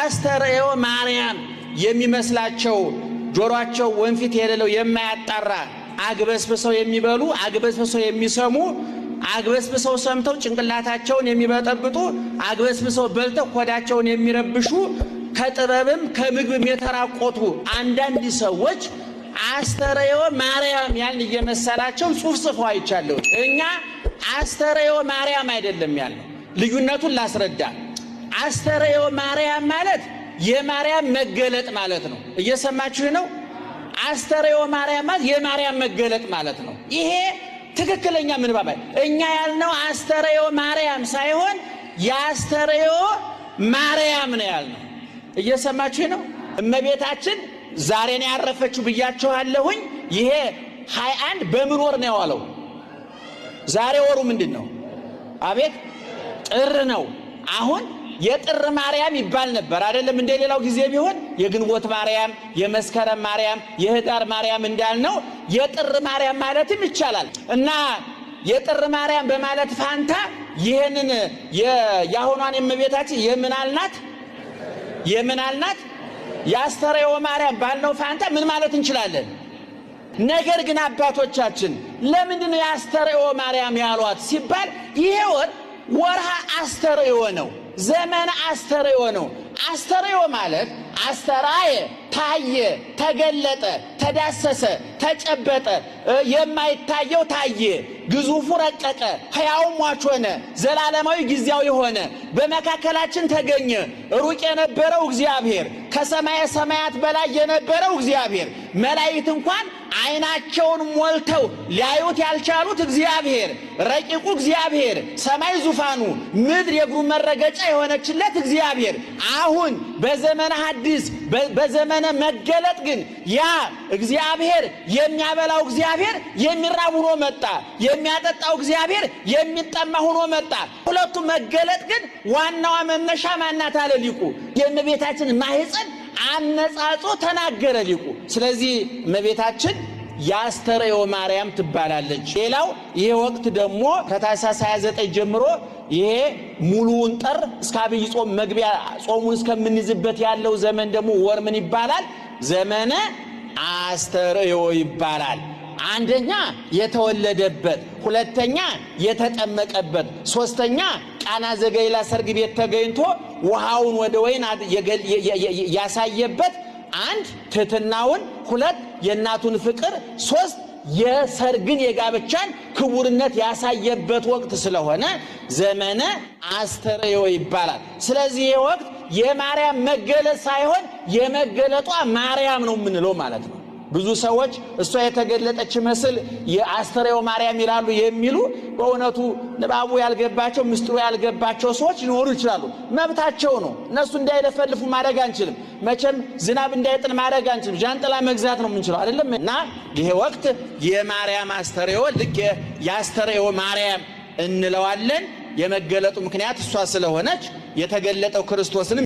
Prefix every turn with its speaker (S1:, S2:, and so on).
S1: አስተርእዮ ማርያም የሚመስላቸው ጆሮአቸው ወንፊት የሌለው የማያጣራ አግበስብሰው የሚበሉ፣ አግበስብሰው የሚሰሙ፣ አግበስብሰው ሰምተው ጭንቅላታቸውን የሚበጠብጡ፣ አግበስብሰው በልተው ሆዳቸውን የሚረብሹ፣ ከጥበብም ከምግብም የተራቆቱ አንዳንድ ሰዎች አስተርእዮ ማርያም ያን እየመሰላቸው ጽሑፍ ጽፈው አይቻለሁ። እኛ አስተርእዮ ማርያም አይደለም ያልነው። ልዩነቱን ላስረዳ። አስተርእዮ ማርያም ማለት የማርያም መገለጥ ማለት ነው። እየሰማችሁ ነው? አስተርእዮ ማርያም ማለት የማርያም መገለጥ ማለት ነው። ይሄ ትክክለኛ ምንባብ። እኛ ያልነው አስተርእዮ ማርያም ሳይሆን የአስተርእዮ ማርያም ነው ያልነው። እየሰማችሁ ነው? እመቤታችን ዛሬ ነው ያረፈችው ብያችኋለሁኝ። ይሄ 21 በምን ወር ነው የዋለው? ዛሬ ወሩ ምንድን ነው? አቤት ጥር ነው። አሁን የጥር ማርያም ይባል ነበር አይደለም? እንደ ሌላው ጊዜ ቢሆን የግንቦት ማርያም፣ የመስከረም ማርያም፣ የህዳር ማርያም እንዳልነው የጥር ማርያም ማለትም ይቻላል። እና የጥር ማርያም በማለት ፋንታ ይህንን የአሁኗን የእመቤታችን የምናልናት የምናልናት የአስተርእዮ ማርያም ባልነው ፋንታ ምን ማለት እንችላለን? ነገር ግን አባቶቻችን ለምንድን ነው የአስተርእዮ ማርያም ያሏት ሲባል ይሄ ወር ወርሃ አስተርእዮ ነው። ዘመነ አስተርእዮ ነው። አስተርእዮ ማለት አስተራየ፣ ታየ፣ ተገለጠ፣ ተዳሰሰ፣ ተጨበጠ፣ የማይታየው ታየ፣ ግዙፉ ረቀቀ፣ ሕያው ሟች ሆነ፣ ዘላለማዊ ጊዜያዊ ሆነ፣ በመካከላችን ተገኘ። ሩቅ የነበረው እግዚአብሔር፣ ከሰማየ ሰማያት በላይ የነበረው እግዚአብሔር፣ መላእክት እንኳን ዓይናቸውን ሞልተው ሊያዩት ያልቻሉት እግዚአብሔር፣ ረቂቁ እግዚአብሔር፣ ሰማይ ዙፋኑ፣ ምድር የእግሩ መረገጫ የሆነችለት እግዚአብሔር አሁን በዘመነ ሐዲስ በዘመነ መገለጥ ግን ያ እግዚአብሔር የሚያበላው እግዚአብሔር የሚራብ ሆኖ መጣ። የሚያጠጣው እግዚአብሔር የሚጠማ ሆኖ መጣ። ሁለቱ መገለጥ ግን ዋናዋ መነሻ ማናት አለ ሊቁ። የእመቤታችን ማህፀን አነጻጾ ተናገረ ሊቁ። ስለዚህ እመቤታችን የአስተርእዮ ማርያም ትባላለች። ሌላው ይሄ ወቅት ደግሞ ከታኅሳስ 29 ጀምሮ ይሄ ሙሉውን ጥር እስከ አብይ ጾም መግቢያ ጾሙን እስከምንይዝበት ያለው ዘመን ደግሞ ወር ምን ይባላል? ዘመነ አስተርእዮ ይባላል። አንደኛ የተወለደበት፣ ሁለተኛ የተጠመቀበት፣ ሶስተኛ ቃና ዘገሊላ ሰርግ ቤት ተገኝቶ ውሃውን ወደ ወይን ያሳየበት፣ አንድ ትሕትናውን፣ ሁለት የእናቱን ፍቅር፣ ሶስት የሰርግን የጋብቻን ክቡርነት ያሳየበት ወቅት ስለሆነ ዘመነ አስተርእዮ ይባላል። ስለዚህ ይህ ወቅት የማርያም መገለጥ ሳይሆን የመገለጧ ማርያም ነው የምንለው ማለት ነው። ብዙ ሰዎች እሷ የተገለጠች መስል የአስተርእዮ ማርያም ይላሉ የሚሉ በእውነቱ ንባቡ ያልገባቸው ምስጢሩ ያልገባቸው ሰዎች ሊኖሩ ይችላሉ። መብታቸው ነው። እነሱ እንዳይለፈልፉ ማድረግ አንችልም። መቼም ዝናብ እንዳይጥል ማድረግ አንችልም። ዣንጥላ መግዛት ነው የምንችለው አይደለም። እና ይሄ ወቅት የማርያም አስተርእዮ ልክ የአስተርእዮ ማርያም እንለዋለን። የመገለጡ ምክንያት እሷ ስለሆነች የተገለጠው ክርስቶስንም